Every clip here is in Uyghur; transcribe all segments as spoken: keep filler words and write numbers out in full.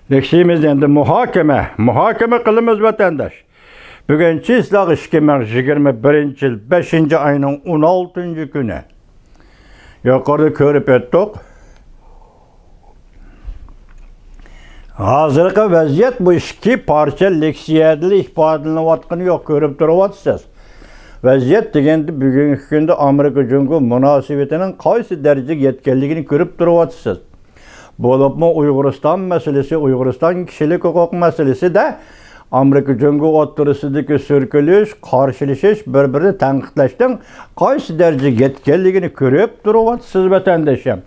لېكسىيىمىزنى ئەمدى مۇھاكىمە، مۇھاكىمە قىلىمىز، ۋەتەنداش. بۈگۈن چىسلاغ ئىككى مىڭ يىگىرمە بىرىنچى يىل بەشىنچى ئاينىڭ ئون ئالتىنچى كۈنى. يۇقىرىدا كۆرۈپ ئۆتتۇق. ھازىرقى ۋەزىيەت بۇ ئىككى پارچە لېكسىيەدىلا ئىپادىلىنىۋاتقىنى يوق، كۆرۈپ تۇرۇۋاتىسىز. ۋەزىيەت دېگەندە بۈگۈنكى كۈندە ئامېرىكا جۇڭگو مۇناسىۋىتىنىڭ قايسى دەرىجىگە يەتكەنلىكىنى كۆرۈپ تۇرۇۋاتىسىز. بولۇپمۇ ئۇيغۇرىستان مەسىلىسى، ئۇيغۇرىستان كىشىلىك ھوقۇق مەسىلىسىدە ئامېرىكا جۇڭگو ئوتتۇرىسىدىكى سۈركىلىش، قارشىلىشىش، بىر-بىرىنى تەنقىدلەشنىڭ قايسى دەرىجىگە يەتكەنلىكىنى كۆرۈپ تۇرۇۋاتىسىز، ۋەتەندىشىم.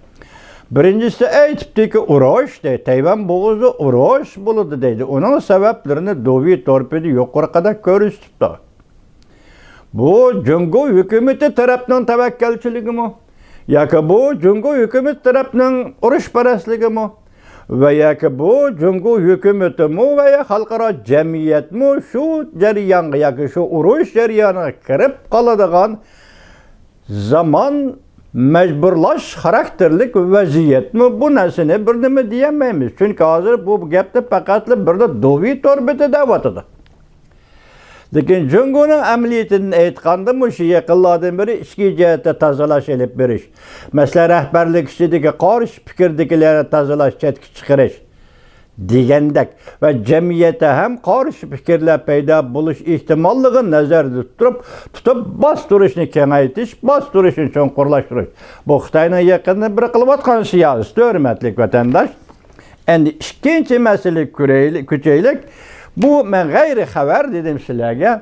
بىرىنچىسى ئېيتىپتىكى، ئۇرۇش دەيدۇ، تەيۋەن بوغۇزىدا ئۇرۇش بولىدۇ دەيدۇ. ئۇنىڭ سەۋەبلىرىنى دۇۋى تورپىدى يۇقىرىقىدەك كۆرسىتىپتۇ. بۇ جۇڭگو ھۆكۈمىتى تەرەپنىڭ تەۋەككەلچىلىكىمۇ؟ ياكى بۇ جۇڭگو ھۆكۈمىتى تەرەپنىڭ ئۇرۇشپەرەسلىكىمۇ؟ ۋە ياكى بۇ جۇڭگو ھۆكۈمىتىمۇ ۋە يا خەلقئارا جەمئىيەتمۇ شۇ جەريانغا ياكى شۇ ئۇرۇش جەريانىغا كىرىپ قالىدىغان زامان مەجبۇرلاش خاراكتېرلىك ۋەزىيەتمۇ؟ بۇ نەرسىنى بىر نېمە دېيەلمەيمىز. چۈنكى ھازىر بۇ گەپنى پەقەتلا بىرلا دۇۋى توربىتى دەۋاتىدۇ. لېكىن جۇڭگونىڭ ئەمەلىيىتىدىن ئېيتقاندا، مۇشۇ يېقىنلاردىن بېرى ئىچكى جەھەتتە تازىلاش ئېلىپ بېرىش، مەسىلەن، رەھبەرلىك ئىچىدىكى قارشى پىكىردىكىلەرنى تازىلاش، چەتكە چىقىرىش دېگەندەك ۋە جەمئىيەتتە ھەم قارشى پىكىرلەر پەيدا بولۇش ئېھتىماللىقىنى نەزەردە تۇتۇپ، تۇتۇپ باستۇرۇشنى كېڭەيتىش، باستۇرۇشنى چوڭقۇرلاشتۇرۇش. بۇ خىتاينىڭ يېقىندىن بېرى قىلىۋاتقان سىياسىتى، ھۆرمەتلىك ۋەتەنداش. ئەمدى ئىككىنچى مەسىلىگە كۆرەيلى-، كۆچەيلىك. بۇ مەن غەيرىي خەۋەر دېدىم سىلەرگە.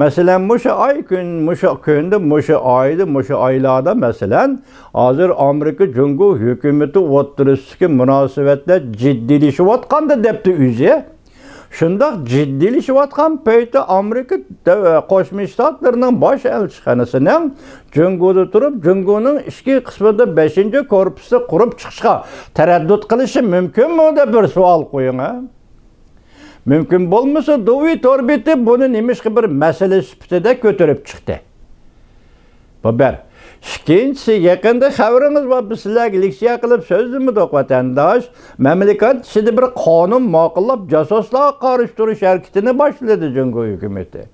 مەسىلەن، مۇشۇ ئاي كۈن، مۇشۇ كۈندە، مۇشۇ ئايدا، مۇشۇ ئايلاردا، مەسىلەن، ھازىر ئامېرىكا جۇڭگو ھۆكۈمىتى ئوتتۇرىسىدىكى مۇناسىۋەتلەر جىددىيلىشىۋاتقاندا دەپتۇ ئۆزى. شۇنداق جىددىيلىشىۋاتقان پەيتتە ئامېرىكا دەۋ-، قوشما شتاتلىرىنىڭ باش ئەلچىخانىسىنىڭ جۇڭگودا تۇرۇپ، جۇڭگونىڭ ئىچكى قىسمىدا بەشىنچى كورپۇسنى قۇرۇپ چىقىشقا تەرەددۇت قىلىشى مۇمكىنمۇ دەپ بىر سوئال قويۇڭ، ھە؟ مۇمكىن بولمىسا، دۇۋى توربىتى بۇنى نېمىشقا بىر مەسىلە سۈپىتىدە كۆتۈرۈپ چىقتى؟ بۇ بىر. ئىككىنچىسى، يېقىندا خەۋىرىڭىز بار، بىز سىلەرگە لېكسىيە قىلىپ سۆزلىمىدۇق، ۋەتەنداش. مەملىكەت ئىچىدە بىر قانۇن ماقۇللاپ، جاسۇسلارغا قارشى تۇرۇش ھەرىكىتىنى باشلىدى جۇڭگو ھۆكۈمىتى.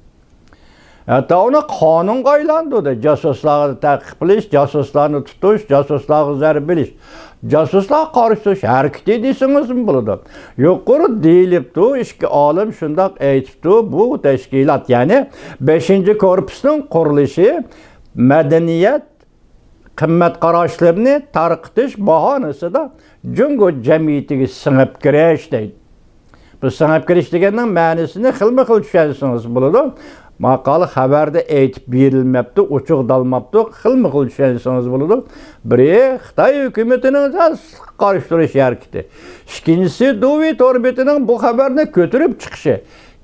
ھەتتا ئۇنى قانۇنغا ئايلاندۇردى. جاسۇسلارنى تەقىب قىلىش، جاسۇسلارنى تۇتۇش، جاسۇسلارغا زەربە بېرىش، جاسۇسلارغا قارشى تۇرۇش ھەرىكىتى دېسىڭىزمۇ بولىدۇ. يۇقىرى دېيىلىپتۇ، ئىككى ئالىم شۇنداق ئېيتىپتۇ، بۇ تەشكىلات، يەنى بەشىنچى كورپۇسنىڭ قۇرۇلۇشى مەدەنىيەت، قىممەت قاراشلىرىنى تارقىتىش باھانىسىدا جۇڭگو جەمئىيىتىگە سىڭىپ كىرىش دەيدۇ. بۇ سىڭىپ كىرىش دېگەننىڭ مەنىسىنى خىلمۇ خىل چۈشەنسىڭىز بولىدۇ. ماقالە خەۋەردە ئېيتىپ بېرىلمەپتۇ، ئوچۇق دالماپتۇ، خىلمۇ خىل چۈشەنسىڭىز بولىدۇ. بىرى خىتاي ھۆكۈمىتىنىڭ قارشى تۇرۇش ھەرىكىتى. ئىككىنچىسى دۇۋى توربىتىنىڭ بۇ خەۋەرنى كۆتۈرۈپ چىقىشى.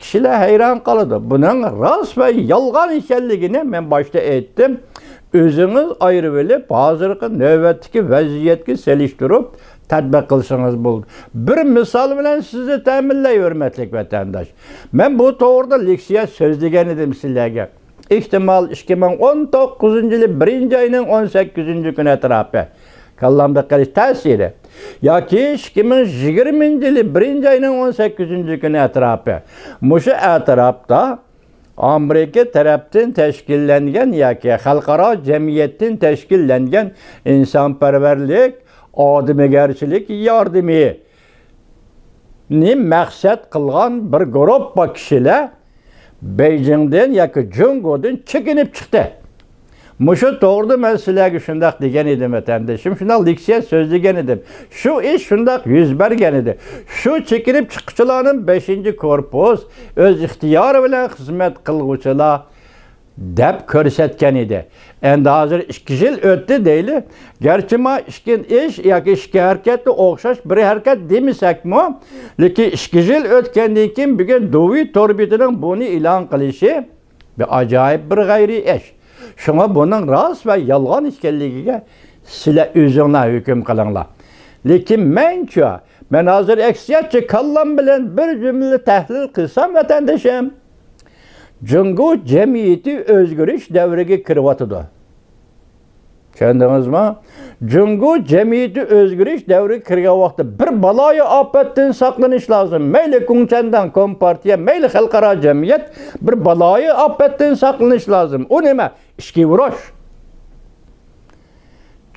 كىشىلەر ھەيران قالىدۇ. بۇنىڭ راست ۋە يالغان ئىكەنلىكىنى مەن باشتا ئېيتتىم. ئۆزىڭىز ئايرىۋېلىپ، ھازىرقى نۆۋەتتىكى ۋەزىيەتكە سېلىشتۇرۇپ تەتبىق قىلسىڭىز بولىدۇ. بىر مىسال بىلەن سىزنى تەمىنلەي، ھۆرمەتلىك ۋەتەنداش. مەن بۇ توغرىدا لېكسىيە سۆزلىگەن ئىدىم سىلەرگە. ئېھتىمال، ئىككى مىڭ ئون توققۇزىنچى يىلى بىرىنچى ئاينىڭ ئون سەككىزىنچى كۈنى ئەتراپى. كاللامدا قېلىش تەسىرى. ياكى ئىككى مىڭ يىگىرمىنچى يىلى بىرىنچى ئاينىڭ ئون سەككىزىنچى كۈنى ئەتراپى. مۇشۇ ئەتراپتا ئامېرىكا تەرەپتىن تەشكىللەنگەن ياكى خەلقئارا جەمئىيەتتىن تەشكىللەنگەن ئىنسانپەرۋەرلىك، ئادىمىگەرچىلىك ياردىمى نى مەقسەت قىلغان بىر گۇرۇپپا كىشىلەر بېيجىڭدىن ياكى جۇڭگودىن چېكىنىپ چىقتى. مۇشۇ توغرىدا مەن سىلەرگە شۇنداق دېگەن ئىدىم، ۋەتەندىشىم، شۇنداق لېكسىيە سۆزلىگەن ئىدىم. شۇ ئىش شۇنداق يۈز بەرگەن ئىدى. شۇ چېكىنىپ چىققۇچىلارنىڭ بەشىنچى كورپۇس ئۆز ئىختىيارى بىلەن خىزمەت قىلغۇچىلار دەپ كۆرسەتكەن ئىدى. ئەمدى ھازىر ئىككى يىل ئۆتتى دەيلى. گەرچە ما ئىككى ئىش ياكى ئىككى ھەرىكەتتە ئوخشاش بىر ھەرىكەت دېمىسەكمۇ، لېكىن ئىككى يىل ئۆتكەندىن كېيىن بۈگۈن دۇۋى توربىتىنىڭ بۇنى ئېلان قىلىشى بىر ئاجايىپ بىر غەيرىي ئىش. شۇڭا بۇنىڭ راست ۋە يالغان ئىكەنلىكىگە سىلەر ئۆزۈڭلار ھۆكۈم قىلىڭلار. لېكىن مەنچۇ، مەن ھازىر ئەكسىيەتچى كاللام بىلەن بىر جۈملە تەھلىل قىلسام، ۋەتەندىشىم، جۇڭگو جەمئىيىتى ئۆزگىرىش دەۋرىگە كىرىۋاتىدۇ. چۈشەندىڭىزمۇ؟ جۇڭگو جەمئىيىتى ئۆزگىرىش دەۋرىگە كىرگەن ۋاقىتتا بىر بالايىئاپەتتىن ساقلىنىش لازىم. مەيلى گۇڭچەنداڭ كومپارتىيە، مەيلى خەلقئارا جەمئىيەت بىر بالايىئاپەتتىن ساقلىنىش لازىم. ئۇ نېمە؟ ئىچكى ئۇرۇش.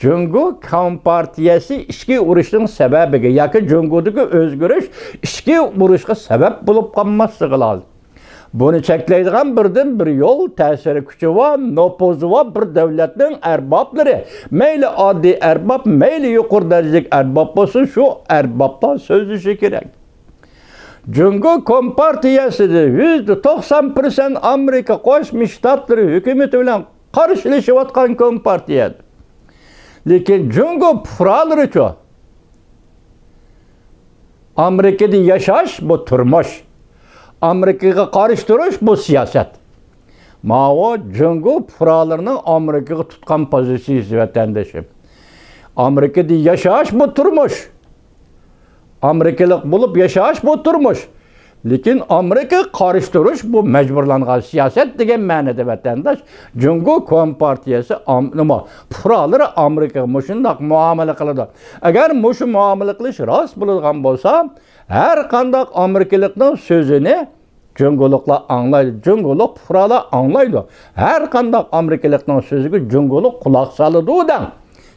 جۇڭگو كومپارتىيەسى ئىچكى ئۇرۇشنىڭ سەۋەبىگە ياكى جۇڭگودىكى ئۆزگىرىش ئىچكى ئۇرۇشقا سەۋەب بولۇپ قالماسلىقى لازىم. بۇنى چەكلەيدىغان بىردىن بىر يول، تەسىر كۈچى بار، نوپۇزى بار بىر دۆلەتنىڭ ئەربابلىرى، مەيلى ئاددىي ئەرباب، مەيلى يۇقىرى دەرىجىلىك ئەرباب بولسۇن، شۇ ئەربابلار سۆزلىشى كېرەك. جۇڭگو كومپارتىيەسىدە يۈزدە توقسان پىرسەنت ئامېرىكا قوشما شتاتلىرى ھۆكۈمىتى بىلەن قارشىلىشىۋاتقان كومپارتىيە. لېكىن جۇڭگو پۇقرالىرىچۇ؟ ئامېرىكىدا ياشاش، بۇ تۇرمۇش. ئامېرىكىغا قارشى تۇرۇش، بۇ سىياسەت. ماۋۇ جۇڭگو پۇقرالىرىنىڭ ئامېرىكىغا تۇتقان پوزىتسىيىسى، ۋەتەندىشىم. ئامېرىكىدا ياشاش، بۇ تۇرمۇش. ئامېرىكىلىق بولۇپ ياشاش، بۇ تۇرمۇش. لېكىن ئامېرىكىغا قارشى تۇرۇش، بۇ مەجبۇرلانغان سىياسەت دېگەن مەنىدە، ۋەتەنداش. جۇڭگو كومپارتىيەسى ئام-، نېمە، پۇقرالىرى ئامېرىكىغا مۇشۇنداق مۇئامىلە قىلىدۇ. ئەگەر مۇشۇ مۇئامىلە قىلىش راست بولىدىغان بولسا، ھەر قانداق ئامېرىكىلىقنىڭ سۆزىنى جۇڭگولۇقلار ئاڭلايدۇ، جۇڭگولۇق پۇقرالار ئاڭلايدۇ. ھەر قانداق ئامېرىكىلىقنىڭ سۆزىگە جۇڭگولۇق قۇلاق سالىدۇ دەڭ.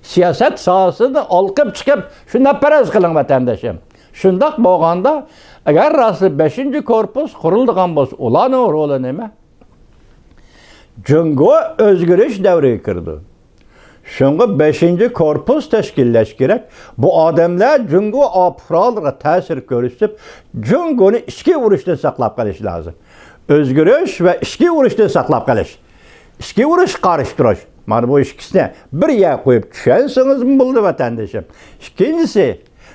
سىياسەت ساھەسىدىن ئالقىپ چىقىپ، شۇنداق پەرەز قىلىڭ، ۋەتەندىشىم. شۇنداق بولغاندا، ئەگەر راستلا بەشىنچى كورپۇس قۇرۇلىدىغان بولسا، ئۇلارنىڭ رولى نېمە؟ جۇڭگو ئۆزگىرىش دەۋرىگە كىرىدۇ. شۇڭا بەشىنچى كورپۇس تەشكىللەش كېرەك. بۇ ئادەملەر جۇڭگو پۇقرالىرىغا تەسىر كۆرسىتىپ، جۇڭگونى ئىچكى ئۇرۇشتىن ساقلاپ قېلىش لازىم. ئۆزگىرىش ۋە ئىچكى ئۇرۇشتىن ساقلاپ قېلىش. ئىچكى ئۇرۇشقا قارشى تۇرۇش. مانا بۇ ئىككىسىنى بىر يەرگە قويۇپ چۈشەنسىڭىزمۇ بولىدۇ، ۋەتەندىشىم. ئىككىنچىسى،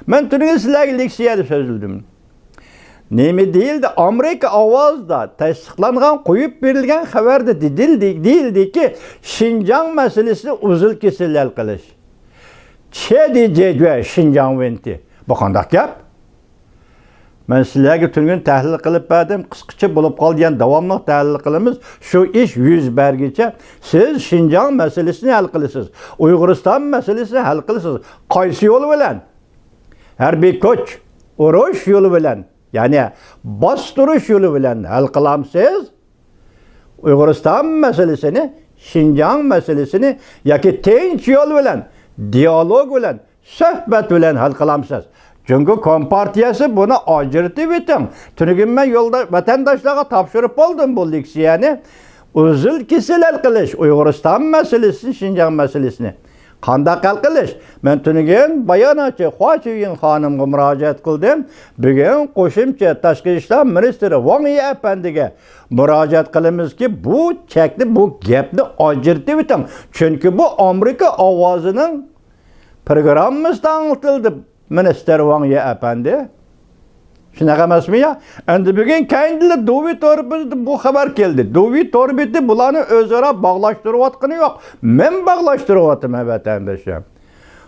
مەن تۈنۈگۈن سىلەرگە لېكسىيەدە سۆزلىدىم. نېمە دېيىلدى؟ ئامېرىكا ئاۋازىدا تەستىقلانغان، قويۇپ بېرىلگەن خەۋەردە دېدىلدى-، دېيىلدىكى، شىنجاڭ مەسىلىسىنى ئۇزۇل كېسىل ھەل قىلىش. چې دى جې جۈە شىنجاڭ ۋېنتى. بۇ قانداق گەپ؟ مەن سىلەرگە تۈنۈگۈن تەھلىل قىلىپ بەردىم، قىسقىچە بولۇپ قالدى، يەنە داۋاملىق تەھلىل قىلىمىز. شۇ ئىش يۈز بەرگىچە سىز شىنجاڭ مەسىلىسىنى ھەل قىلىسىز، ئۇيغۇرىستان مەسىلىسىنى ھەل قىلىسىز. قايسى يول بىلەن؟ ھەربىي كۈچ، ئۇرۇش يولى بىلەن، يەنى باستۇرۇش يولى بىلەن ھەل قىلامسىز؟ ئۇيغۇرىستان مەسىلىسىنى، شىنجاڭ مەسىلىسىنى ياكى تىنچ يول بىلەن، دىئالوگ بىلەن، سۆھبەت بىلەن ھەل قىلامسىز؟ جۇڭگو كومپارتىيەسى بۇنى ئاجرىتىۋېتىڭ. تۈنۈگۈن مەن يولدا ۋەتەنداشلارغا تاپشۇرۇپ بولدۇم بۇ لېكسىيەنى. ئۇزۇل كېسىل ھەل قىلىش ئۇيغۇرىستان مەسىلىسىنى، شىنجاڭ مەسىلىسىنى قانداق ھەل قىلىش؟ مەن تۈنۈگۈن باياناتچى خۇا چۈيۈن خانىمغا مۇراجىئەت قىلدىم. بۈگۈن قوشۇمچە تاشقى ئىشلار مىنىستىرى ۋاڭ يى ئەپەندىگە مۇراجىئەت قىلىمىزكى، بۇ چەكنى، بۇ گەپنى ئاجرىتىۋېتىڭ. چۈنكى بۇ ئامېرىكا ئاۋازىنىڭ پروگراممىسىدا ئاڭلىتىلدى، مىنىستىر ۋاڭ يى ئەپەندى. شۇنداق ئەمەسمۇ يا؟ ئەمدى بۈگۈن كەينىدىلا دۇۋى تور بېتىدىن بۇ خەۋەر كەلدى. دۇۋى تور بېتى بۇلارنى ئۆزئارا باغلاشتۇرۇۋاتقىنى يوق. مەن باغلاشتۇرۇۋاتىمەن، ۋەتەندىشىم.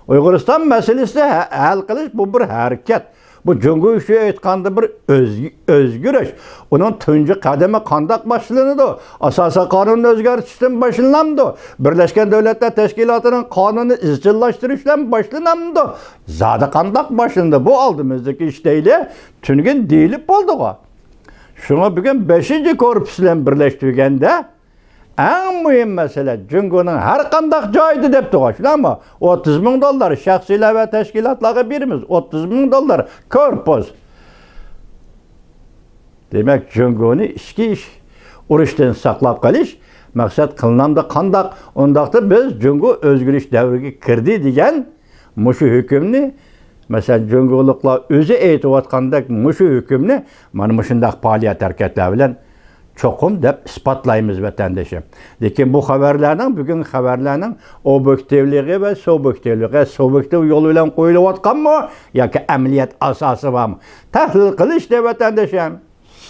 ئۇيغۇرىستان مەسىلىسىنى ھە-، ھەل قىلىش، بۇ بىر ھەرىكەت. بۇ جۇڭگو ئۈچۈن ئېيتقاندا بىر ئۆز-، ئۆزگىرىش. ئۇنىڭ تۇنجى قەدىمى قانداق باشلىنىدۇ؟ ئاساسىي قانۇننى ئۆزگەرتىشتىن باشلىنامدۇ؟ بىرلەشكەن دۆلەتلەر تەشكىلاتىنىڭ قانۇنىنى ئىزچىللاشتۇرۇش بىلەن باشلىنامدۇ؟ زادى قانداق باشلىنىدۇ؟ بۇ ئالدىمىزدىكى ئىش دەيلى، تۈنۈگۈن دېيىلىپ بولدىغۇ. شۇڭا بۈگۈن بەشىنچى كورپۇس بىلەن بىرلەشتۈرگەندە، ئەڭ مۇھىم مەسىلە جۇڭگونىڭ ھەر قانداق جايىدا دەپتىغۇ، شۇنداقمۇ؟ ئوتتۇز مىڭ دوللار شەخسىيلەر ۋە تەشكىلاتلارغا بېرىمىز، ئوتتۇز مىڭ دوللار كورپۇس. دېمەك، جۇڭگونى ئىچكى ئىش ئۇرۇشتىن ساقلاپ قېلىش مەقسەت قىلىنامدۇ قانداق؟ ئۇنداقتا بىز جۇڭگو ئۆزگىرىش دەۋرىگە كىردى دېگەن مۇشۇ ھۆكۈمنى، مەسىلەن، جۇڭگولۇقلار ئۆزى ئېيتىۋاتقاندەك مۇشۇ ھۆكۈمنى مانا مۇشۇنداق پائالىيەت ھەرىكەتلەر بىلەن چوقۇم دەپ ئىسپاتلايمىز، ۋەتەندىشىم. لېكىن بۇ خەۋەرلەرنىڭ، بۈگۈنكى خەۋەرلەرنىڭ ئوبيېكتىۋلىقى ۋە سۇبيېكتىۋلىقى، سۇبيېكتىۋ يول بىلەن قويۇلۇۋاتقانمۇ ياكى ئەمەلىيەت ئاساسى بارمۇ؟ تەھلىل قىلىشنى، ۋەتەندىشىم،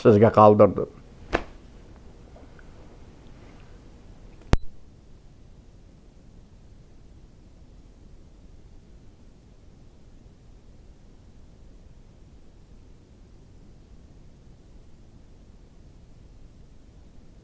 سىزگە قالدۇردۇم.